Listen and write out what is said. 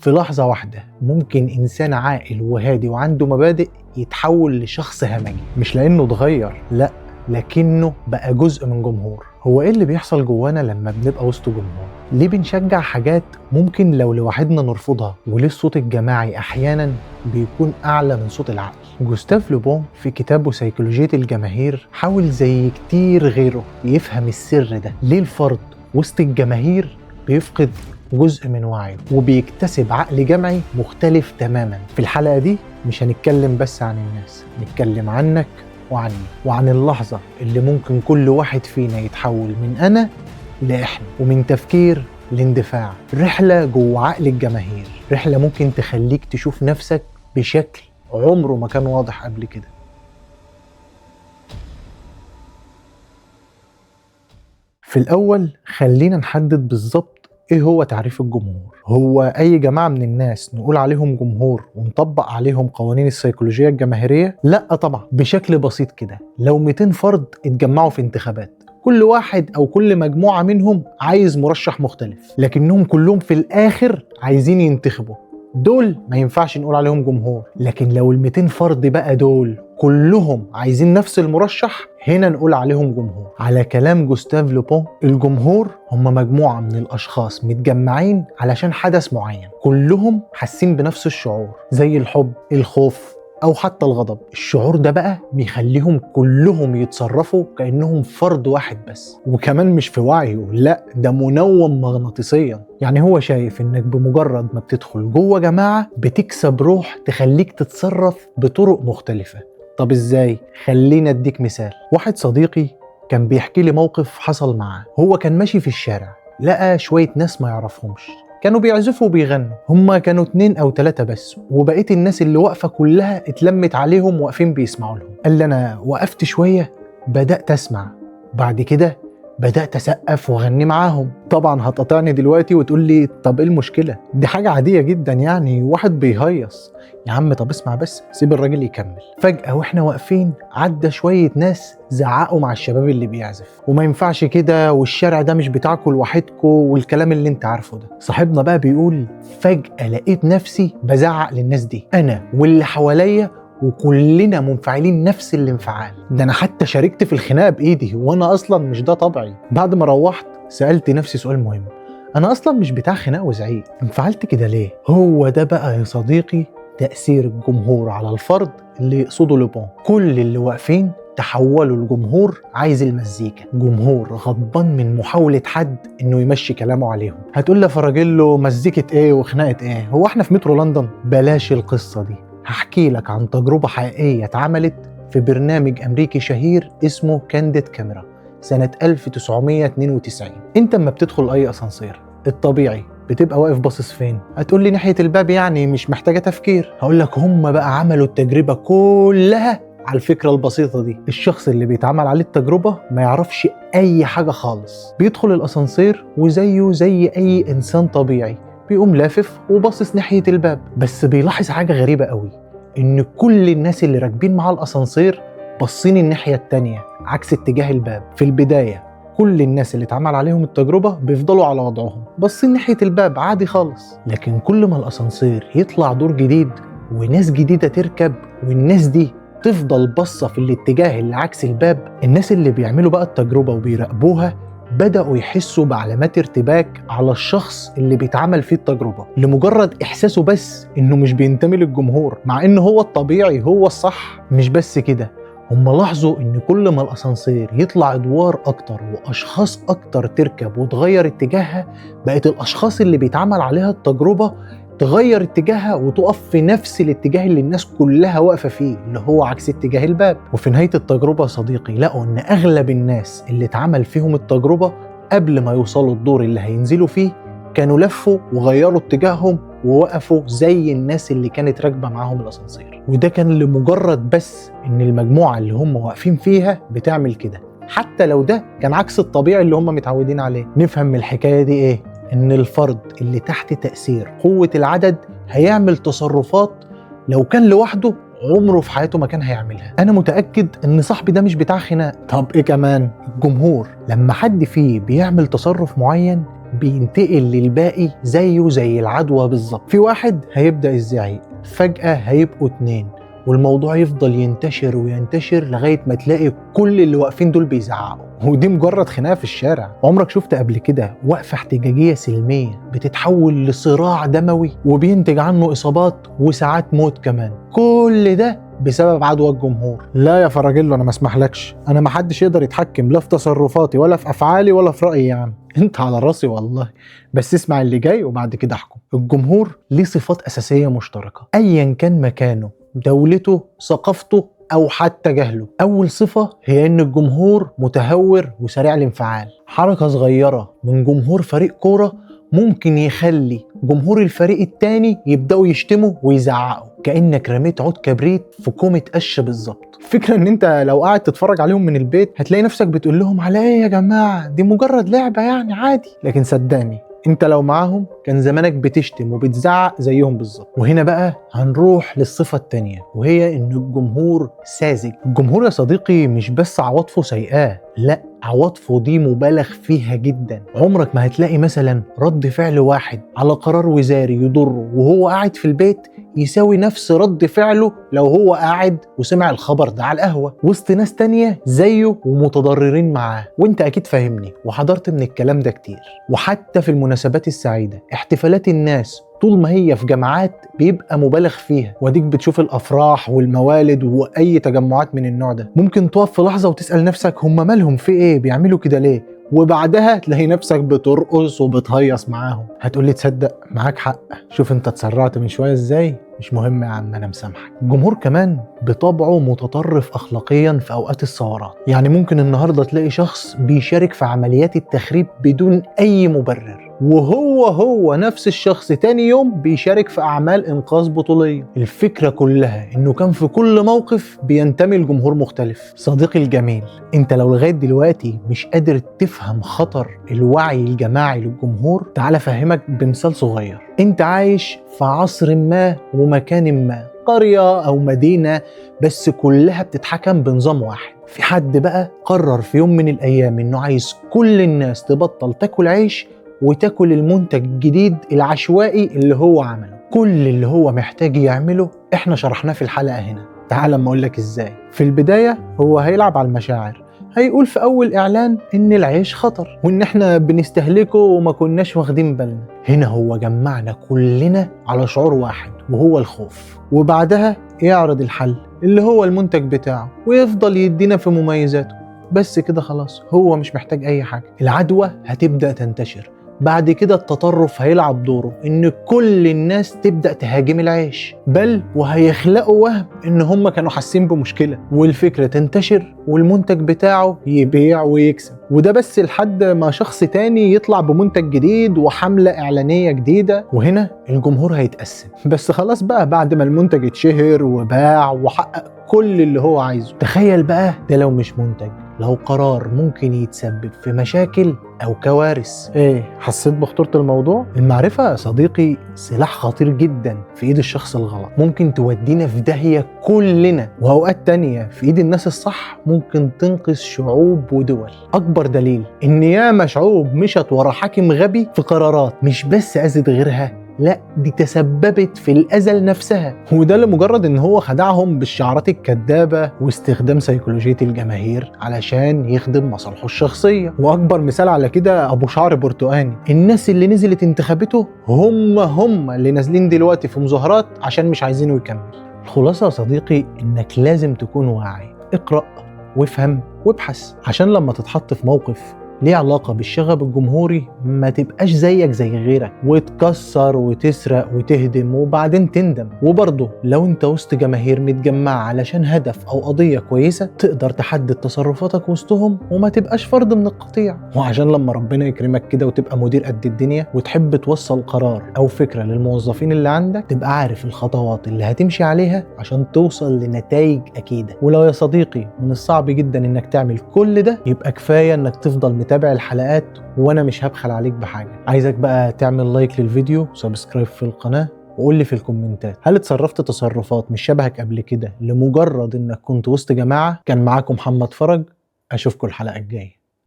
في لحظة واحدة ممكن إنسان عاقل وهادي وعنده مبادئ يتحول لشخص همجي، مش لأنه اتغير، لأ، لكنه بقى جزء من جمهور. هو إيه اللي بيحصل جوانا لما بنبقى وسط جمهور؟ ليه بنشجع حاجات ممكن لو لوحدنا نرفضها؟ وليه الصوت الجماعي أحيانا بيكون أعلى من صوت العقل؟ جوستاف لوبون في كتابه سيكولوجية الجماهير حاول زي كتير غيره يفهم السر ده، ليه الفرد وسط الجماهير بيفقد جزء من وعيه وبيكتسب عقل جمعي مختلف تماما. في الحلقة دي مش هنتكلم بس عن الناس، نتكلم عنك وعني وعن اللحظة اللي ممكن كل واحد فينا يتحول من أنا لإحنا ومن تفكير لاندفاع. رحلة جوه عقل الجماهير، رحلة ممكن تخليك تشوف نفسك بشكل عمره ما كان واضح قبل كده. في الأول خلينا نحدد بالظبط ايه هو تعريف الجمهور. هو اي جماعة من الناس نقول عليهم جمهور ونطبق عليهم قوانين السيكولوجية الجماهيرية؟ لا طبعا. بشكل بسيط كده، لو 200 فرد اتجمعوا في انتخابات، كل واحد او كل مجموعة منهم عايز مرشح مختلف، لكنهم كلهم في الاخر عايزين ينتخبوا، دول ما ينفعش نقول عليهم جمهور. لكن لو ال 200 فرد بقى دول كلهم عايزين نفس المرشح، هنا نقول عليهم جمهور. على كلام جوستاف لوبون، الجمهور هم مجموعة من الأشخاص متجمعين علشان حدث معين، كلهم حاسين بنفس الشعور زي الحب، الخوف، أو حتى الغضب. الشعور ده بقى بيخليهم كلهم يتصرفوا كأنهم فرد واحد بس، وكمان مش في وعيه، لا ده منوم مغناطيسيا. يعني هو شايف إنك بمجرد ما بتدخل جوه جماعة بتكسب روح تخليك تتصرف بطرق مختلفة. طب إزاي؟ خلينا أديك مثال. واحد صديقي كان بيحكي لي موقف حصل معاه. هو كان ماشي في الشارع، لقى شوية ناس ما يعرفهمش كانوا بيعزفوا وبيغنوا. هما كانوا 2 أو 3 بس، وبقية الناس اللي واقفة كلها اتلمت عليهم واقفين بيسمعوا لهم. قال لي أنا وقفت شوية بدأت أسمع، بعد كده بدأت أسقف وأغني معاهم. طبعا هتقاطعني دلوقتي وتقول لي طب إيه المشكلة؟ دي حاجة عادية جدا، يعني واحد بيهيص. يا عم طب اسمع بس، سيب الراجل يكمل. فجأة واحنا واقفين عدى شوية ناس زعقوا مع الشباب اللي بيعزف، وما ينفعش كده، والشارع ده مش بتاعكم لوحدكم، والكلام اللي انت عارفه ده. صاحبنا بقى بيقول فجأة لقيت نفسي بزعق للناس دي، أنا واللي حواليا، وكلنا منفعلين نفس الانفعال. ده انا حتى شاركت في الخناقة بايدي، وانا اصلا مش ده طبعي. بعد ما روحت سالت نفسي سؤال مهم، انا اصلا مش بتاع خناق وزعيق، انفعلت كده ليه؟ هو ده بقى يا صديقي تاثير الجمهور على الفرد اللي يقصده لوبون. كل اللي واقفين تحولوا لجمهور عايز المزيكا، جمهور غضبان من محاولة حد انه يمشي كلامه عليهم. هتقول لي فراجيلو مزيكة ايه وخناقة ايه؟ هو احنا في مترو لندن؟ بلاش القصة دي. هحكي لك عن تجربة حقيقية اتعملت في برنامج أمريكي شهير اسمه Candid Camera سنة 1992. انت اما بتدخل أي أسانسير الطبيعي بتبقى واقف باصص فين؟ هتقول لي ناحية الباب، يعني مش محتاجة تفكير. هقول لك هم بقى عملوا التجربة كلها على الفكرة البسيطة دي. الشخص اللي بيتعمل عليه التجربة ما يعرفش أي حاجة خالص، بيدخل الأسانسير وزيه زي أي إنسان طبيعي، بيقوم لافف وباصص ناحية الباب. بس بيلاحظ حاجة غريبة قوي، إن كل الناس اللي راكبين مع الأسانسير باصين الناحية التانية عكس اتجاه الباب. في البداية كل الناس اللي اتعمل عليهم التجربة بيفضلوا على وضعهم باصين ناحية الباب عادي خالص، لكن كل ما الأسانسير يطلع دور جديد وناس جديدة تركب والناس دي تفضل باصة في الاتجاه اللي عكس الباب، الناس اللي بيعملوا بقى التجربة وبيراقبوها بدأوا يحسوا بعلامات ارتباك على الشخص اللي بيتعمل فيه التجربة، لمجرد إحساسه بس إنه مش بينتمي للجمهور، مع إنه هو الطبيعي هو الصح. مش بس كده، هم لاحظوا إن كل ما الأسانسير يطلع أدوار أكتر وأشخاص أكتر تركب وتغير اتجاهها، بقت الأشخاص اللي بيتعمل عليها التجربة تغير اتجاهها وتقف في نفس الاتجاه اللي الناس كلها واقفة فيه، اللي هو عكس اتجاه الباب. وفي نهاية التجربة صديقي لقوا ان اغلب الناس اللي اتعمل فيهم التجربة قبل ما يوصلوا الدور اللي هينزلوا فيه كانوا لفوا وغيروا اتجاههم ووقفوا زي الناس اللي كانت راكبة معاهم الاسانسير. وده كان لمجرد بس ان المجموعة اللي هم واقفين فيها بتعمل كده، حتى لو ده كان عكس الطبيعي اللي هم متعودين عليه. نفهم من الحكاية دي ايه؟ إن الفرد اللي تحت تأثير قوة العدد هيعمل تصرفات لو كان لوحده عمره في حياته ما كان هيعملها. أنا متأكد إن صاحبي ده مش بتاع خناق. طب إيه كمان؟ الجمهور لما حد فيه بيعمل تصرف معين بينتقل للباقي زيه زي العدوى بالظبط. في واحد هيبدأ الزعيق، فجأة هيبقوا 2، والموضوع يفضل ينتشر وينتشر لغاية ما تلاقي كل اللي واقفين دول بيزعقوا، ودي مجرد خناقة في الشارع. عمرك شفت قبل كده وقفة احتجاجية سلمية بتتحول لصراع دموي وبينتج عنه إصابات وساعات موت كمان؟ كل ده بسبب عدوى الجمهور. لا يا فراجيلو، انا ما اسمحلكش، انا ما حدش يقدر يتحكم لا في تصرفاتي ولا في افعالي ولا في رايي يا عم، انت على راسي والله، بس اسمع اللي جاي وبعد كده احكم. الجمهور ليه صفات اساسية مشتركة ايا كان مكانه، دولته، ثقافته، او حتى جهله. اول صفة هي ان الجمهور متهور وسريع الانفعال. حركة صغيرة من جمهور فريق كورة ممكن يخلي جمهور الفريق التاني يبدأوا يشتموا ويزعقوا، كأنك رميت عود كبريت في كومة قش بالظبط. الفكرة ان انت لو قاعد تتفرج عليهم من البيت هتلاقي نفسك بتقول لهم على ايه يا جماعة، دي مجرد لعبة يعني عادي، لكن صدقني انت لو معاهم كان زمانك بتشتم وبتزعق زيهم بالظبط. وهنا بقى هنروح للصفة التانية، وهي ان الجمهور ساذج. الجمهور يا صديقي مش بس عواطفه سيئة، لا، عواطفه دي مبالغ فيها جدا. عمرك ما هتلاقي مثلا رد فعل واحد على قرار وزاري يضره وهو قاعد في البيت يساوي نفس رد فعله لو هو قاعد وسمع الخبر ده على القهوة وسط ناس تانية زيه ومتضررين معاه. وانت اكيد فاهمني وحضرت من الكلام ده كتير. وحتى في المناسبات السعيدة احتفالات الناس طول ما هي في جماعات بيبقى مبالغ فيها، واديك بتشوف الافراح والموالد واي تجمعات من النوع ده. ممكن تقف في لحظة وتسأل نفسك هم مالهم، في ايه، بيعملوا كده ليه؟ وبعدها تلاقي نفسك بترقص وبتهيص معاهم. هتقولي تصدق معاك حق، شوف انت اتسرعت من شوية ازاي، مش مهم يا عم انا مسامحك. الجمهور كمان بطبعه متطرف اخلاقيا في اوقات الثورات، يعني ممكن النهارده تلاقي شخص بيشارك في عمليات التخريب بدون اي مبرر، وهو هو نفس الشخص تاني يوم بيشارك في اعمال انقاذ بطوليه. الفكرة كلها انه كان في كل موقف بينتمي لجمهور مختلف. صديقي الجميل، انت لو لغاية دلوقتي مش قادر تفهم خطر الوعي الجماعي للجمهور، تعال افهمك بمثال صغير. انت عايش في عصر ما ومكان ما، قرية او مدينة، بس كلها بتتحكم بنظام واحد. في حد بقى قرر في يوم من الايام انه عايز كل الناس تبطل تاكل عيش وتاكل المنتج الجديد العشوائي اللي هو عمله. كل اللي هو محتاج يعمله احنا شرحناه في الحلقة هنا، تعال اما اقولك ازاي. في البداية هو هيلعب على المشاعر، هيقول في اول اعلان ان العيش خطر وان احنا بنستهلكه وما كناش واخدين بالنا. هنا هو جمعنا كلنا على شعور واحد وهو الخوف. وبعدها يعرض الحل اللي هو المنتج بتاعه ويفضل يدينا في مميزاته، بس كده خلاص، هو مش محتاج اي حاجة. العدوى هتبدأ تنتشر، بعد كده التطرف هيلعب دوره ان كل الناس تبدأ تهاجم العيش، بل وهيخلقوا وهم ان هم كانوا حاسين بمشكلة، والفكرة تنتشر والمنتج بتاعه يبيع ويكسب. وده بس لحد ما شخص تاني يطلع بمنتج جديد وحملة إعلانية جديدة، وهنا الجمهور هيتقسم. بس خلاص بقى بعد ما المنتج اتشهر وباع وحقق كل اللي هو عايزه. تخيل بقى ده لو مش منتج، لو قرار ممكن يتسبب في مشاكل أو كوارث. إيه، حسيت بخطورة الموضوع؟ المعرفة يا صديقي سلاح خطير جدا في إيد الشخص الغلط، ممكن تودينا في داهية كلنا، وأوقات تانية في إيد الناس الصح ممكن تنقذ شعوب ودول. أكبر دليل إن ياما شعوب مشت ورا حاكم غبي في قرارات مش بس أذت غيرها، لا دي تسببت في الأذى لنفسها، وده لمجرد إن هو خدعهم بالشعارات الكذابة واستخدام سيكولوجية الجماهير علشان يخدم مصالحه الشخصية. وأكبر مثال على كده أبو شعر برتقاني، الناس اللي نزلت انتخابته هم اللي نازلين دلوقتي في مظاهرات عشان مش عايزينه يكمل. الخلاصة يا صديقي إنك لازم تكون واعي، اقرأ وافهم وابحث، عشان لما تتحط في موقف ليه علاقة بالشغب الجمهوري ما تبقاش زيك زي غيرك وتكسر وتسرق وتهدم وبعدين تندم. وبرضه لو انت وسط جماهير متجمعة علشان هدف او قضية كويسة تقدر تحدد تصرفاتك وسطهم وما تبقاش فرد من القطيع. وعشان لما ربنا يكرمك كده وتبقى مدير قد الدنيا وتحب توصل قرار او فكرة للموظفين اللي عندك، تبقى عارف الخطوات اللي هتمشي عليها عشان توصل لنتائج اكيدة. ولو يا صديقي من الصعب جدا انك تعمل كل ده، يبقى كفاية انك تفضل متابع الحلقات وانا مش هبخل عليك بحاجة. عايزك بقى تعمل like للفيديو و subscribe في القناة، وقول لي في الكومنتات هل اتصرفت تصرفات مش شبهك قبل كده لمجرد انك كنت وسط جماعة؟ كان معاكم محمد فرج، اشوفكم الحلقة الجاية.